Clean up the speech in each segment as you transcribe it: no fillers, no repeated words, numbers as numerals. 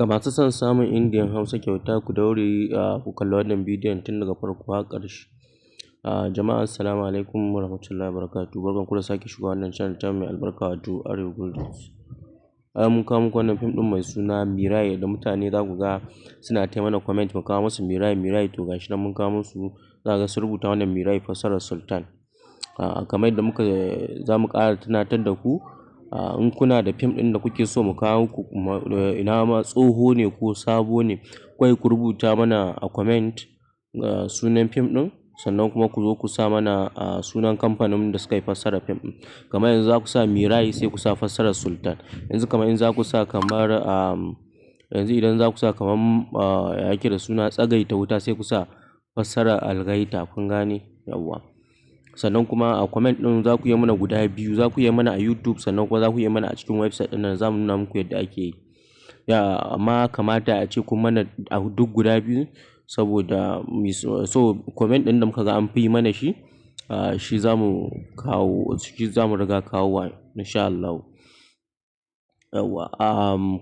Ga masu son samun Indian Hausa kyauta, ku daure ku kalli wannan bidiyon tun daga farko har ƙarshe. Jama'a, assalamu alaikum warahmatullahi wabarakatuh. Barkanku da sake shigowa wannan channel ta mai albarka, wato Arewa Goldens. A yau mun kawo muku wannan fim ɗin mai suna Mirai, da mutane za ku ga suna ta mana comment mu kawo musu Mirai Mirai. To, gashi nan mun kawo musu. Za ga sun rubuta wannan Mirai fassarar Sultan. Kamar yadda muka za mu ƙara tunatar da ku, in kuna da fim ɗin da kuke so mu kawo muku, ina ma tsoho ne ko sabo ne, kawai ku rubuta mana a comment sunan fim ɗin, sannan kuma ku zo ku sa mana sunan kamfanin da suka yi fassarar fim ɗin. Kamar yanzu za ku sa Mirai, sai ku sa fassarar Sultan. Yanzu kamar in za ku sa kamar yanzu idan za ku sa kamar ya yake da suna, Tsagaita Wuta, sai ku sa fassarar Algaita. Kun gane? Yawwa. Sannan kuma a comment ɗin za ku iya mana guda biyu: za ku iya mana a YouTube, sannan kuma za ku iya mana a cikin website ɗin nan. Za mu nuna muku yadda ake yi. Ya amma kamata a ce kun mana a duk guda biyu, saboda so comment ɗin da muka ga an fi mana shi, shi za mu kawo, shi za mu riga kawowa insha Allahu. Yawwa,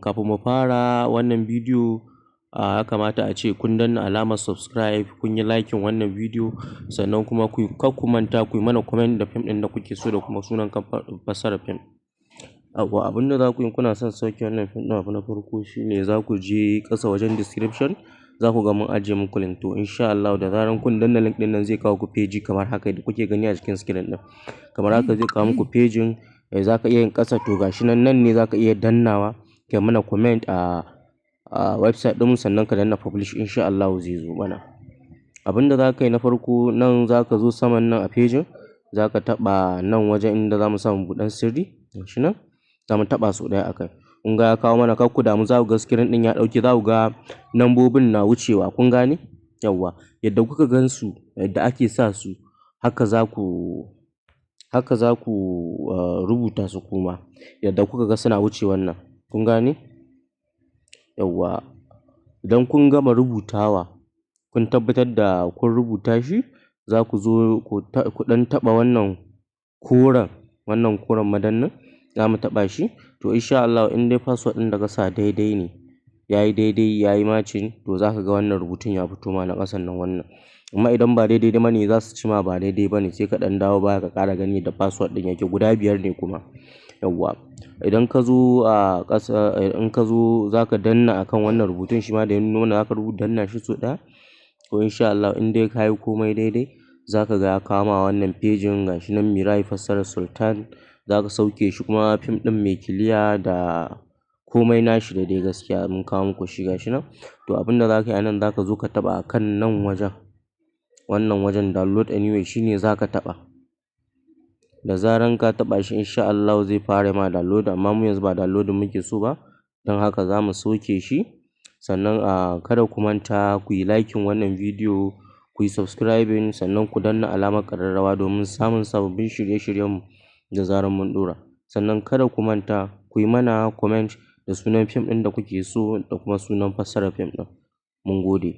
kafin mu fara wannan bidiyo, ya kamata a ce kun danna alamar subscribe, kun yi liking wannan bidiyo, sannan kuma ku kar ku manta ku yi mana comment da fim ɗin da kuke so da kuma sunan fassarar fim. Yawwa, abin da za ku yi kuna son sauke wannan fim ɗin, abu na farko shine za ku je ƙasa wajen description, za ku ga mun ajiye muku link. To, insha Allahu da zaran kun danna link ɗin nan, zai kawo ku page kamar haka da kuke gani a cikin screen ɗin. Kamar haka zai kawo muku page. Za ka iya yin ƙasa. To, gashi nan, nan ne za ka iya dannawa kai mana comment a website ɗin, sannan ka danna publish. Insha Allahu zai zo mana. Abin da za ka yi na farko, nan za ka zo saman nan a page, za ka taɓa nan wajen inda za mu samu buɗan sirri. Gashi nan, za mu taɓa sau ɗaya a kai. Kun ga ya kawo mana. Kar ku damu, za ku ga screen ɗin ya ɗauke, za ku ga nambobin na wucewa. Kun gane? Yawwa, yadda kuka gan su, yadda ake sa su, haka za ku rubuta su kuma yadda kuka ga suna wuce wannan. Kun gane? Yawwa, idan kun gama rubutawa, kun tabbatar da kun rubuta shi, za ku zo ku ɗan taɓa wannan koren madannin. Za mu taɓa shi. To, insha Allahu in dai password ɗin da ka sa daidai ne, yayi daidai, yayi matching, to za ka ga wannan rubutun ya fito ma na ƙasan nan wannan. Amma idan ba daidai ba ne, za su ci ma ba daidai ba ne, sai ka ɗan dawo baya ka ƙara gani da password ɗin yake, guda biyar ne kuma. Yawwa, idan ka zo a ƙasa, in ka zo za ka danna akan wannan rubutun shi ma da ya nuna, za ka danna shi sau ɗaya. To, insha Allahu in dai ka yi komai daidai, za ka ga ya kawo ma wannan pejin. Gashi nan, Mirai fassarar Sultan. Za ka sauke shi kuma fim ɗin mai clear da komai nashi da dai. Gaskiya mun kawo muku shi, gashi nan. To, abin da za ka yi a nan, za ka zo ka taɓa a kan nan wajen, wannan wajen download anyway, shine za ka taɓa. Da zaran ka taɓa shi, insha Allahu zai fara ma download. Amma mu yanzu ba downloading muke so ba, don haka za mu sauke shi. Sannan kada ku manta ku yi liking wannan bidiyo, ku yi subscribing, sannan ku danna alamar ƙararrawa domin samun sababbin shirye-shiryenmu da zaran mun ɗora. Sannan kada ku manta ku yi mana comment da sunan fim ɗin da kuke so da kuma sunan fassarar fim ɗin. Mun gode.